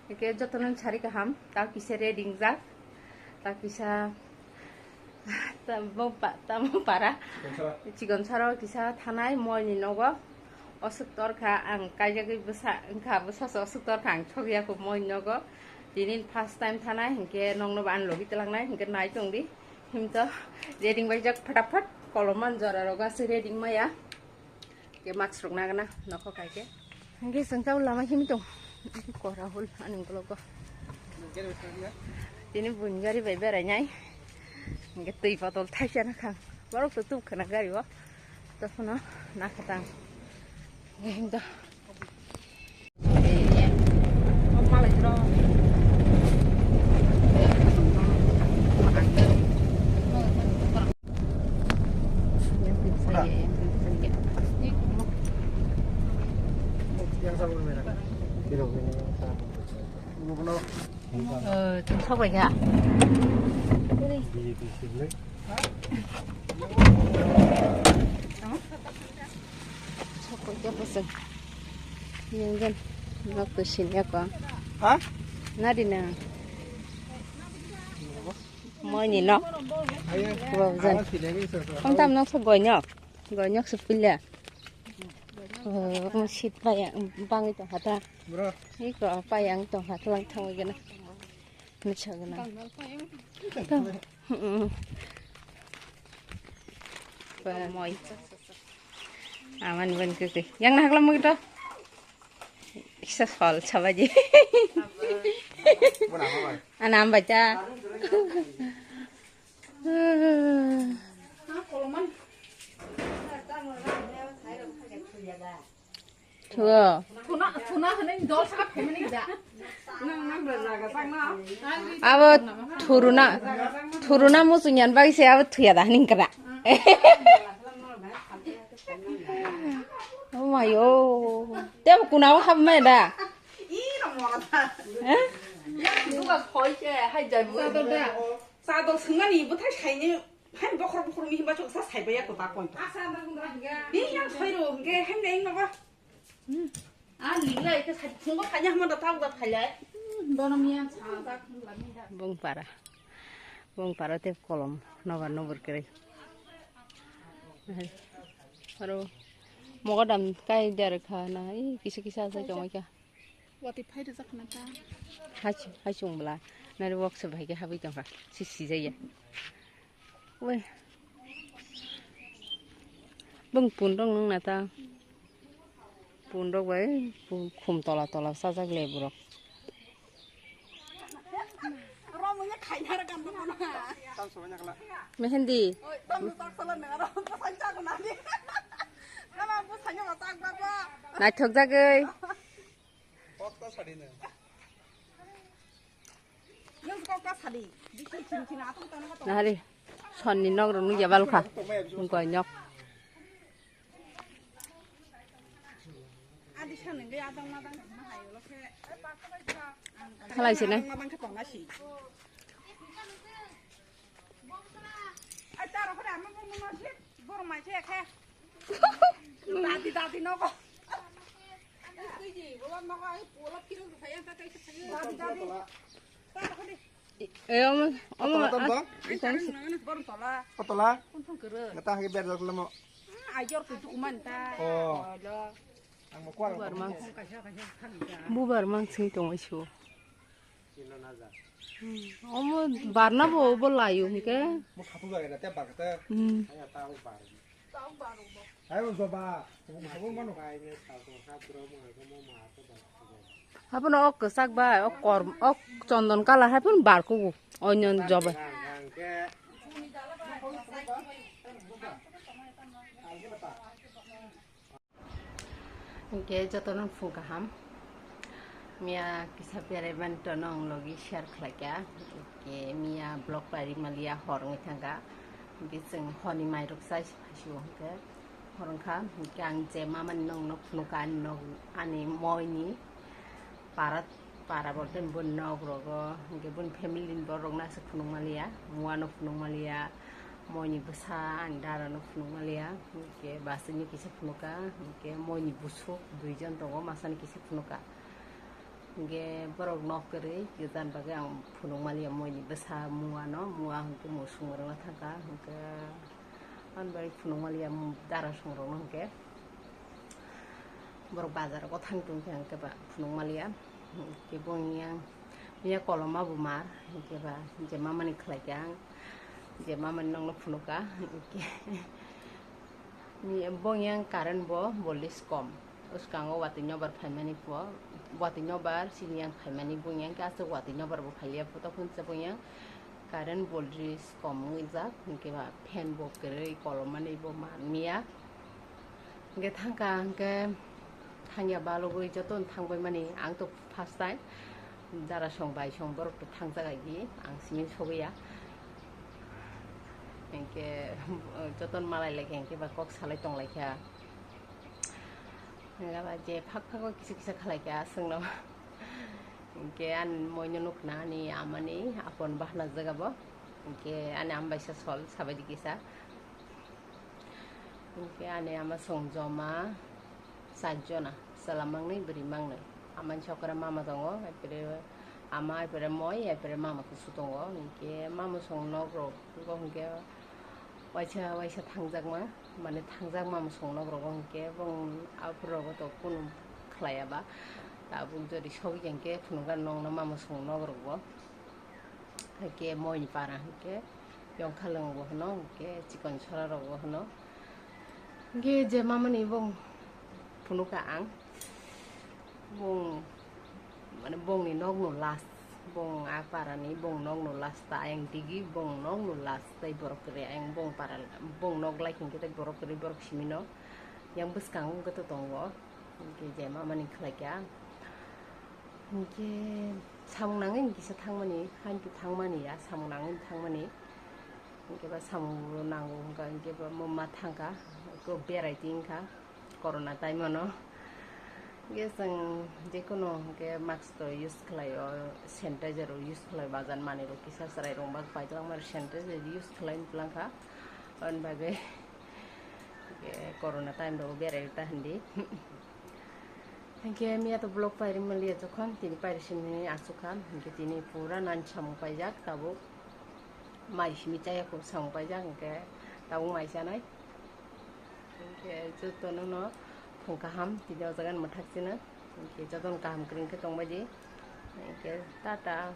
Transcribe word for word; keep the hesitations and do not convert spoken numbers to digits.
Hwnkhe jotono sari kaham, ta kisa ready wngjak, ta kisa tamo pa-, tamo para. Chikon saro kisa thanai moi ni nogo. Osuk torkha ang kaijagwi bwsa wngkha, bwsa se osuk torkha ang thokya kho moi nogo. Tini first time thanai, hinkhe nokno bo ani logi twlangnai, hinkhe nai tongdi. Himto ready wngjak phatak phat, kolom man jora rogo aswk ready wngmaya. Ke mask rok nagana nokho kaike. Hingke sengtao lama himi tong. Kora hul ani ulo ko. Tini bun gari bai berai nai. Hingke twi botol thaisa na khang. Borok to tuk khana gari o. To phono nakhatang. Hingke hingke. Thum sok bai kha. Sokoi khe bwswk. Nungjan nok twi sin ya ko. Ha? Nadi na. Moi ni nok. Ayo. Bo jan. Awa sile ni so so. Kong tam nok so goi nok. Goi nok so pila. Oh, mo sit pa ya, bang ito hata. Bro. Iko pa yang to hat lang thang gana. Ni sa gana. Moi. Aman ban ke ke. Yang nak lam gitu. Isa sol sabaji. Ana ambaca. Thuo. Abo thuruna, thuruna muchung yan bagwi se abo thuya da hwnwi kra. Oh my oh. Tebo kuna o hab mai da. Eh? Chador swngmani bwthai saini, hai bokhor bokhor mi himba choksa saibai ya kota koi. Ni yang soi ro hingke hem nei maba. A linglai ke sai phungo kanya hama da tau da khailai. Bono miyan sa da khum la mi da. Bongpara. Bongpara te kolom nobar nobor kere. Aro mogodam kai der kha na, i kisa kisa sai tongoi kha. Wati phai rijak na ta. Hachung, hachung bwla. Nari workshop hai khe habwi tongkha. Si sijaya. Oi. Bung pun rok nung na ta. Pun rok bai, pun khum tola tola sajak le borok. Mehendi. Naithok jagwi. Nahari, sonni nok rok nukya balkha. Goi nok. Halai sini. Dadi, dadi, nogo. Dadi, dadi. Eh, omo, omo, ah, Kotola? Kotola? Ngata hagi ber jok lemo. Ajor kutu uman ta. Oh. Bubar mang. Bubar mang sing tong isu. Hmm. Omo barna bo, bo layu hingke. Mo khatu jaga na te bar kata. Hmm. Hai o joba. Mo khatu mano. Hapono ok kwchak bai, ok kor, ok chondon colour hapono bar kugo. Onion joba. Hingke jotono phung kaham. Miya kisa berai mani tono ang logi share khlaikha. Hingke miya vlog bai rimaliya hor wngwi thangkha. Hingke chwng horni mairok chai phaisu hingke hor wngkha. Hingke ang je mamani nokno phunukha ani nok ani moini para. Para bo tei boni nok rogo, hingke boni family ni borok no aswk phunuk maliya, mua no phunuk maliya, moi ni bwsa ani dara no phunuk maliya, hingke bwswk ni kisa phunuk ka, hingke moi ni busuk dui jon tongo, masa ni kisa phunuk ka. Hingke borok nok kwrwi kwjan bagwi ang phunuk maliya, moini bwsa mua no, mua hwnkhe mung songwi rwna thangkha, hwnkhe ani bagwi phunuk maliya, dara songrokno hwnkhe borok bazar o thang tongkha, hwnkhe ba phunuk maliya, hwnkhe bo wngya, miya koloma bo mar, hwnkhe ba je mamani khlaikha ang, je mamani nokno phunukha, hwnkhe. Ni bong yang current bo voltage kom. Uskango watwi nobar phaimani po, watwi nobar sini yang phaimani bong yang khe aswk watwi nobar bo phailia po, tokon se bong yang current voltage kom wngwi jak, hwnkhe ba fan bo kwrwi kolomani bo manliya. Hwnkhe thangkha hwnkhe thangya balogwi jotono thangbai mani ang to first time. Dara song bai song borok to thangjak agi, ang simi sogwi ya. Hingke, joton malai lai khe, hingke ba kok salai tong lai kha. Hingke ba je phak phak o kisa kisa khalai kha, aswk no. Hingke ani moi no nuk na ani ama ni apon bahna jaga bo. Hingke ani ama bai sa sol sabai di kisa. Hingke ani ama song joma. Sajjona, chwla mangnwi, bwrwi mangnwi. Amani sokora mama tongo, epere ama, epere moi, epere mama kusu tongo. Hingke mama song nok rok, bo hingke waisa, waisa thangjakma, mane thangjak mama song nok rogo hingke bong aphuru rogo to kunu khlaiya ba. Tabuk jodi sogwi hingke phunukha nokno mama song nok rok bo. Hingke moi ni para hingke yongkha lwng bo hwno, hingke chikon sora rok bo hwno. Hingke je mamani bong phunukha ang, bong, mane, bongni nokno last, bong a parani bong nokno last ta ayang digi, bong nokno last tai borok kwrwi ayang bong para, bong nok lai hingke tai borok kwrwi borok simi no yang bwskango wngkhe to tongo, hingke je mamani khlaikha. Hingke samung nangwi kisa thangmani, hainti thangmani ya, samung nangwi thangmani. Hingke ba samung bo nango hingka, hingke ba mo ma thangka, ko berai tingkha, corona time ano. Hingke chwng jekono hingke mask to use khlai o, sanitizer rok use khlai, bazar manwi rok kisa chwrai rok bak paijak mani sanitizer use khlai wngkha, aboni bagwi hingke corona time rok berai ta hindi. Hingke miya to vlog pairi manliya jokhon, tini pairi simi asukha, hingke tini pura nani samung paijak, tabuk mai simi chaya kho samung paijak, hingke tabuk mai chanai. Hingke jotono no phung kaham, tini o jaga ni mwthak chino, hingke jotono kaham kwrwng khe tongbai di, hingke tata.